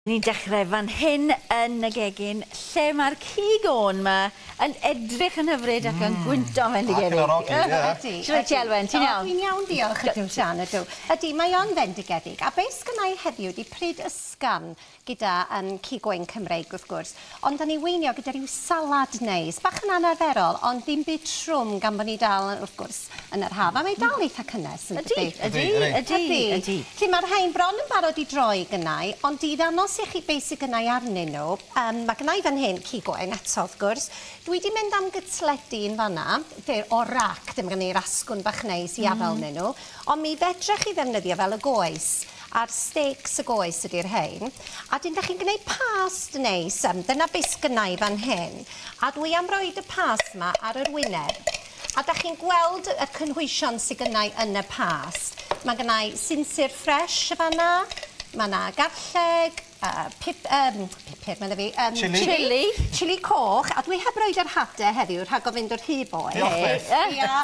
Ni'n dechrau fan hyn yn y gegin, lle mae'r cig oen 'ma yn edrych yn hyfryd ac yn gwynto'n fendigedig. Ac yn arogli, ie. Ydi. Shwmae ti Elwen, ti'n iawn? Dwi'n iawn, diolch, ydw Sian, ydw. Ydi, mae o'n fendigedig. A beth sgynna i heddiw ydi pryd ysgafn gyda cig oen Cymreig, wrth gwrs. Ond da ni weinio gyda rhyw salad neis, bach yn anarferol, ond ddim byd trwm gan bod ni dal, wrth gwrs, yn yr haf. A mae dal eitha cynnes, yn Ydi, dydi? ydi, ydi, ydi. Felly mae'r rhain bron yn barod i droi gynnau, ond i ddangos i chi beth sydd gynnau arnyn nhw, mae gynnau fan hyn cig oen eto, wrth gwrs. Dwi wedi mynd am gytledi yn fanna, o rac, ddim gen i'r asgwrn bach neis i afael mm. nhw, ond mi fedrech chi ddefnyddio fel y goes, a'r steaks y goes ydy'r rhain. A dyn, da chi'n gwneud past neis, dyna beth sgynnau fan hyn. A dwi am roed y past yma ar yr wyneb. A da chi'n gweld y cynhwysion sydd gynnau yn y past. Mae gynnau sinsir ffres y fanna, mae yna garlleg, pupur, medda fi. Chili. Chili coch, a dwi heb roed yr hadau heddiw, rhag o fynd o'r rhy boeth. Diolch byth. Ia.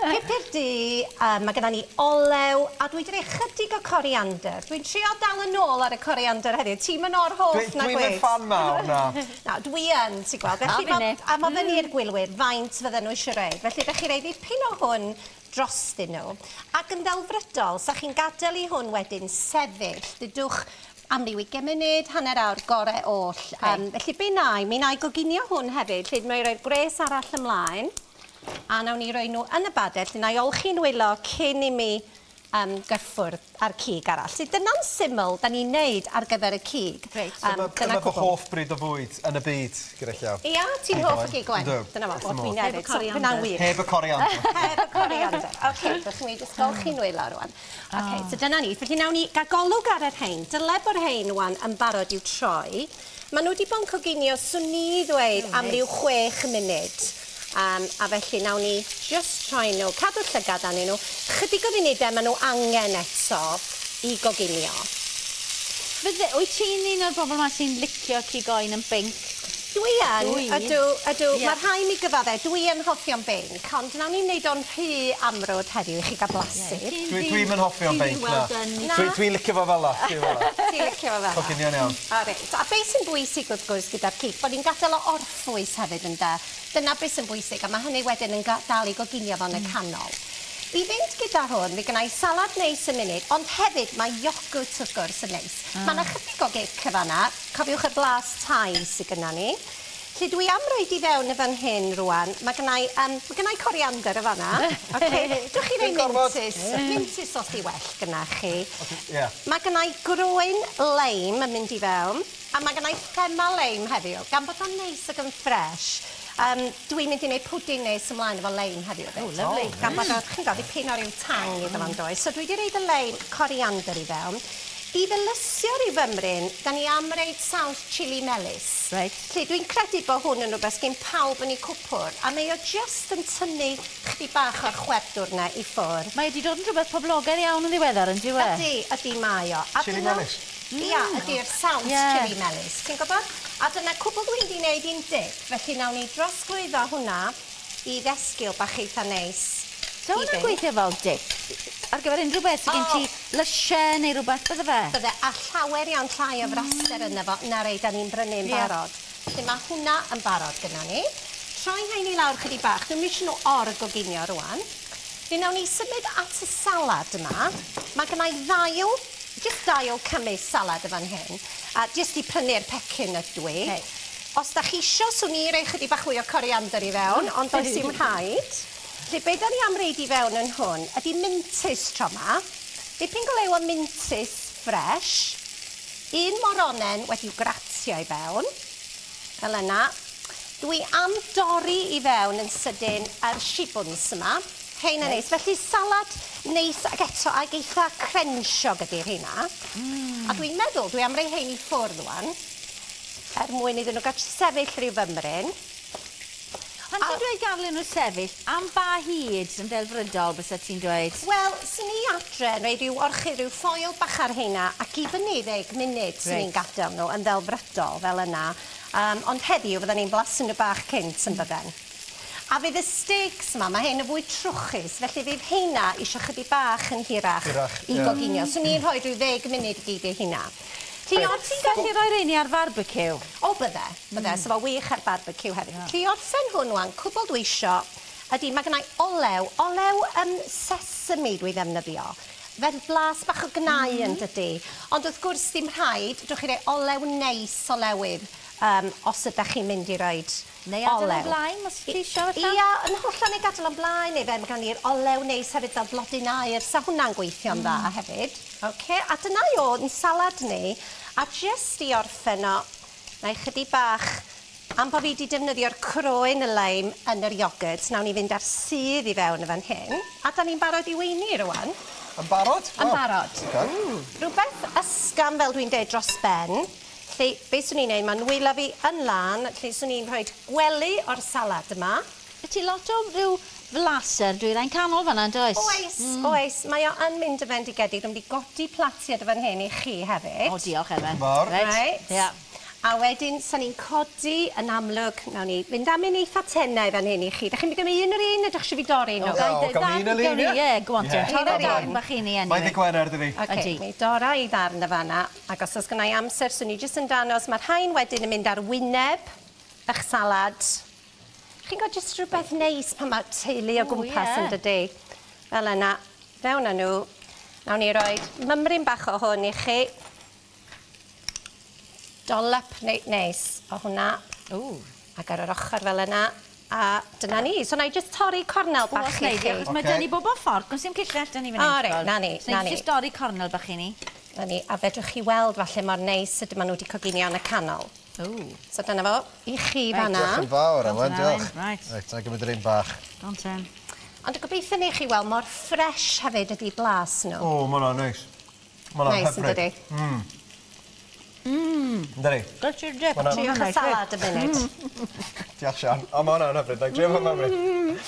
Pupur du, mae gyda ni olew, a dwi wedi rhoi chydig o coriander. Dwi'n trio dal yn ôl ar y coriander heddiw. Ti'n mynd o'r hoff na Dwi'm gweud? yn ffan mawr, na. Na, dwi yn, ti'n gweld. Felly A ma, a ma fyny i'r gwylwyr faint fydden nhw eisiau rhoi. Felly, ydych chi rhoi dipyn o hwn drostyn nhw. Ac yn ddelfrydol, sa chi'n gadael i hwn wedyn sefyll, dydwch am ryw 20 munud, hanner awr, gore oll. Felly be na i, mi na i goginio hwn hefyd, lle mae'n rhoi'r gwres arall ymlaen, a nawn ni roi nhw yn y badell, lle na i olchi'n wylo cyn i mi gyffwrdd ar cig arall. So dyna'n syml da ni'n neud ar gyfer y cig. Reit. Dyma Dyna fy cwbl. hoff bryd o fwyd yn y byd, gyda llaw. Ia, ti'n hoff o gig oen? Yndw. Dyna fo, Wrth fy o, dwi'n modd. Heb y hefyd. So, coriander. hwnna'n wych. Heb y coriander. Heb y coriander. Oce, dych chi'n jyst golchi nwylo rwan. Oce, so dyna ni. Felly nawn ni gael golwg ar y rhain. Dyle bod rhain rwan yn barod i'w troi. Maen nhw wedi bod yn coginio, swn i ddweud, am ryw 6 munud. A felly nawn ni just troi nhw, cadw llygad arnyn nhw. Chydig o funudau maen nhw angen eto i goginio. Wyt ti'n un o'r bobl yma sy'n licio cig oen yn binc? Dwi yn, Dwi. ydw, ydw. Ie. Mae rhai mi gyfadde, dwi yn hoffio'n binc, ond nawn ni'n neud o'n rhy amrwd heddiw i chi gael blasu. Dwi'm yn hoffi o'n binc, na. Na. Dwi'n licio fo fel la. Ti'n licio fo fel 'na? Coginio'n iawn. O, reit. A beth sy'n bwysig wrth gwrs gyda'r cig, bod ni'n gadael o orffwys hefyd ynde. Dyna beth sy'n bwysig, a mae hynny wedyn yn dal i goginio fo yn y canol. I fynd gyda hwn, mi gynna i salad neis y munud, ond hefyd mae iogwrt wrth gwrs yn neis. Mae yna chydig o gic y fan'na, cofiwch y blas Thai sydd gynna ni. Felly dwi am roed i fewn y fan hyn rwan, mae gynna i coriander y fan'na. Okay. Dwch chi roi Dim gorfod. mintys, mintys os di well gynna chi. Ie. Mae gynna i groen leim yn mynd i fewn, a mae gynna i thema leim heddiw, gan bod o'n neis ac yn ffres. Dwi'n mynd i wneud pwdin neis ymlaen efo leim heddiw. O, lyfli. Gan bod o'n, chi'n gweld, dipyn o ryw tang iddo fo'n does. So dwi wedi roid y leim coriander i fewn. I felysio ryw fymryn, da ni am roid saws chili melys. Reit. Felly dwi'n credu bod hwn yn rhywbeth gen pawb yn ei cwpwrdd, a mae o jyst yn tynnu chydig bach o'r chwefdwr na i ffwrdd. Mae wedi dod yn rhywbeth poblogaidd iawn yn ddiweddar, yn dyw e? Ydy, ydy mae o. A Chili dyna- melys? Ia, ydy'r saws Ie. chili melys. Ti'n gwybod? A dyna cwbl dwi'n di wneud i'n dip, felly nawn ni drosglwyddo hwnna i ddesgyl bach eitha neis. So i hwnna'n fynd. gweithio fel dip? Ar gyfer unrhyw beth, sy gen ti lysiau neu rhywbeth, bydde fe? Bydde, a llawer iawn llai o fraster yna fo, na rei da ni'n brynu'n barod. Felly mae hwnna yn barod gyda ni. Troi rhain i lawr chydig bach, dwi'm isio nhw or-goginio rwan. Fe nawn ni symud at y salad yma. Mae gynna i ddail, jyst dail cymysg salad y fan hyn, a jyst i prynu'r pecyn ydw i. Reit. Os da chi isio, swn i roi chydig bach fwy o coriander i fewn, ond does dim rhaid. Felly, be da ni am reid i fewn yn hwn ydy mintys tro ma. Dipyn go lew o mintys ffres. Un moronen wedi'w gratio i fewn. Fel yna. Dwi am dorri i fewn yn sydyn yr shibwns yma. Heina neis. Felly salad neis ac eto ag eitha crensiog ydy'r heina. A dwi'n meddwl, dwi am roi hein i ffwrdd rwan, er mwyn iddyn nhw gael sefyll rhyw fymryn. Pan ti'n dweud gadael nhw sefyll, am ba hyd yn ddelfrydol bysa ti'n dweud? Wel, swn i adre yn rhoi rhyw orchudd, rhyw ffoil bach ar heina ac i fyny 10 munud swn i'n gadael nhw yn ddelfrydol fel yna. Ond heddiw fydden ni'n blasu nhw bach cynt yn bydden. A fydd y steaks yma, mae hein yn fwy trwchus, felly fydd heina isio chydig bach yn hirach Hirach, i ie. goginio. Swn i'n rhoi rhyw 10 munud i gyd i heina. Ti Ti'n gallu rhoi reini ar barbecue? O, bydde, bydde. So fo wych ar barbecue hefyd. Lly orffen hwn wan, cwbl dwi isio ydy, mae gennau olew sesame dwi ddefnyddio. Fel blas bach o gnau yn dydy. Ond wrth gwrs dim rhaid, dwch chi roi olew neis olewydd os ydych chi'n mynd i roed Neu adael olew. o'n blaen, os ti isio felly? Ia, yn hollol neu gadael o'n blaen, neu fe, mae gen i'r olew neis hefyd fel blodyn aur, sa hwnna'n gweithio'n dda hefyd. Okay, a dyna i o'n salad ni, a jyst i orffen o, na i chydig bach, am bod fi wedi defnyddio'r croen y lime yn yr iogwrt, nawn ni fynd ar sudd i fewn y fan hyn, a da ni'n barod i weini rwan. Yn barod? Yn Waw. barod. Ocê. Rhywbeth ysgam, fel dwi'n deud, dros ben. Lle, beth swn i'n neud, mae'n nwylo fi yn lan, lle swn i'n rhoi gwely o'r salad yma. Wyt ti lot o ryw flaser dwyrain canol fan'na, yn does? Oes, oes. Mae o yn mynd yn fendigedig. Dwi'n mynd i godi platiad y fan hyn i chi hefyd. O, diolch, Evan. Fawr. Reit. Reit. Ia. A wedyn, sa'n ni'n codi yn amlwg, nawn ni fynd am un eitha tenau fan hyn i chi. Dach chi'n mynd i un o'r un, neu dych chi fi dorri nhw? O, gawn ni un yr un, ie? Ie, go on, Ie. te. Torra Un yr darn un. bach i ni, Mae'n anyway. ddy Gwener, dydi? Oce, Ydi. mi dora i ddarn y fanna, ac os oes gynna i amser, swn i jyst yn danos, mae'r rhain wedyn yn mynd ar wyneb eich salad. Chi'n gwybod jyst rhywbeth neis pan mae teulu o O, gwmpas ie. yn dydi. Fel yna, fewn â nhw, nawn ni roi mymryn bach o hwn i chi. Dollop reit neis o hwnna, Ww. ac ar yr ochr fel yna. A dyna ni. So na i jyst torri cornel O, bach os i nei di, chi. achos mae Ocê. dyn ni bob o ffordd, gwrs dim cillell dyn ni fan O, hyn. reit, na ni, So na ni ni. jyst dorri cornel bach i ni. Na ni, a fedrwch chi weld falle mor neis ydyn maen nhw wedi coginio yn y canol. Ww. So dyna fo, i chi Reit. fanna. Diolch yn fawr, Elen, Diolch yn diolch. fawr, Reit. Reit, na i gymryd yr un bach. Go on ten. Ond gobeithio neu chi weld mor ffres hefyd ydi blas nhw. O, ma' hwnna'n neis. Ma' hwnna'n Neis yn hyfryd. dydi? Yndydi? Got your dip. Ma' hwnna'n- Triwch y salad y munud. Diolch, Sian. O, ma' hwnna'n hyfryd. Na i drio fo mewn.